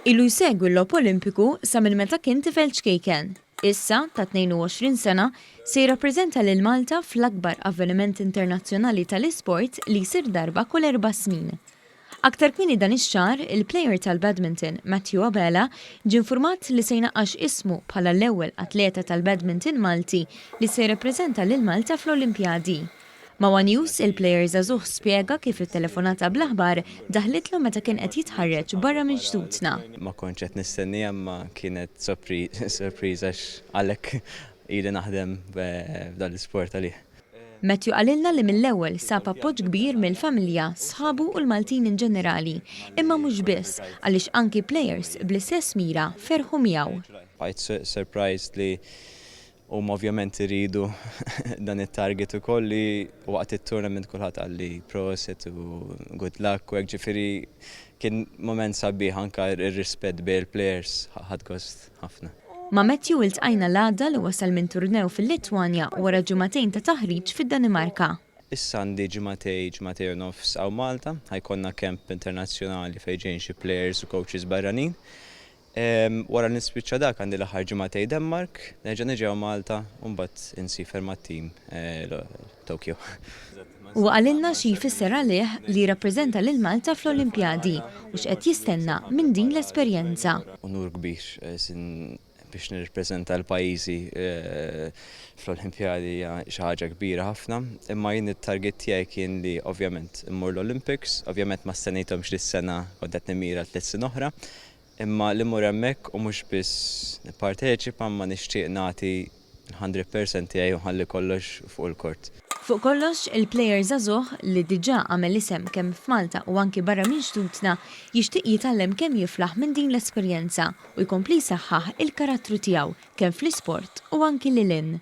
Ilu jsegwi l-Logħob Olimpiku sa minn meta kien tifel ċkejken. Issa, ta' 22 sena, se jirrappreżenta lil Malta fl-akbar avveniment internazzjonali tal-isport li jsir darba kull 4 snin. Aktar kmieni dan ix-xahar, il-player tal-badminton Matthew Abela ġie infurmat li se jnaqqax ismu bħala l-ewwel atleta tal-badminton Malti li se jirrappreżenta lil Malta fl-Olimpjadi. Ma' One News, il-player żagħżugħ spjega kif it-telefonata bl-aħbar daħlitlu meta kien qed jitħarreġ barra minn xtutna. Ma kontx qed nistenni, imma kienet sorpriża għalhekk ili naħdem f'dan l-isport għalih. Matthew qalilna li mill-ewwel sab appoġġ kbir mill-familja, sħabu u l-Maltin in ġenerali, imma mhux biss, għaliex anki players bl-istess mira ferħu miegħu. Bqajt surprised li huma ovvjament iridu dan it-target ukoll, li waqt it-tournament kulħadd qalli prosit u good luck u hekk, ġifieri kien moment sabiħ, anka ir-rispett bejn il-players, ħadt gost ħafna. Ma' Matthew iltqajna l-għada li wasal minn turnew fil-Litwanja wara ġimagħtejn ta' taħriġ fid-Danimarka. Issa għandi ġimagħtejn, ġimagħtejn u nofs hawn Malta, ħa jkollna camp internazzjonali fejn ġejjin xi players u coaches barranin. Wara li nispiċċa dak, għandi l-aħħar ġimagħtejn Denmark, nerġa' niġi Malta u mbagħad insiefer mat-team Tokyo. U qalilna xi jfisser għalih li jirrappreżenta lil Malta fl-Olimpjadi u x'qed jistenna minn din l-esperjenza. Unur kbir biex nirrappreżenta l-pajjiżi fl-Olimpjadi hija xi ħaġa kbira ħafna, imma jien it-target tiegħi kien li ovvjament immur l-Olympics, ovvjament ma stennejthomx dis-sena, kont qed nimira 3 snin oħra, imma li mmur hemmhekk u mhux biss nipparteċipa, ma nixtieq nagħti 100% tiegħi u nħalli kollox fuq il-court. Fuq kollox, il-player żagħżugħ li diġà għamel isem kemm f'Malta u anki barra minn xtutna jixtieq jitgħallem kemm jiflaħ minn din l-esperjenza u jkompli jsaħħaħ il-karattru tiegħu kemm fl-isport u anki lil hinn.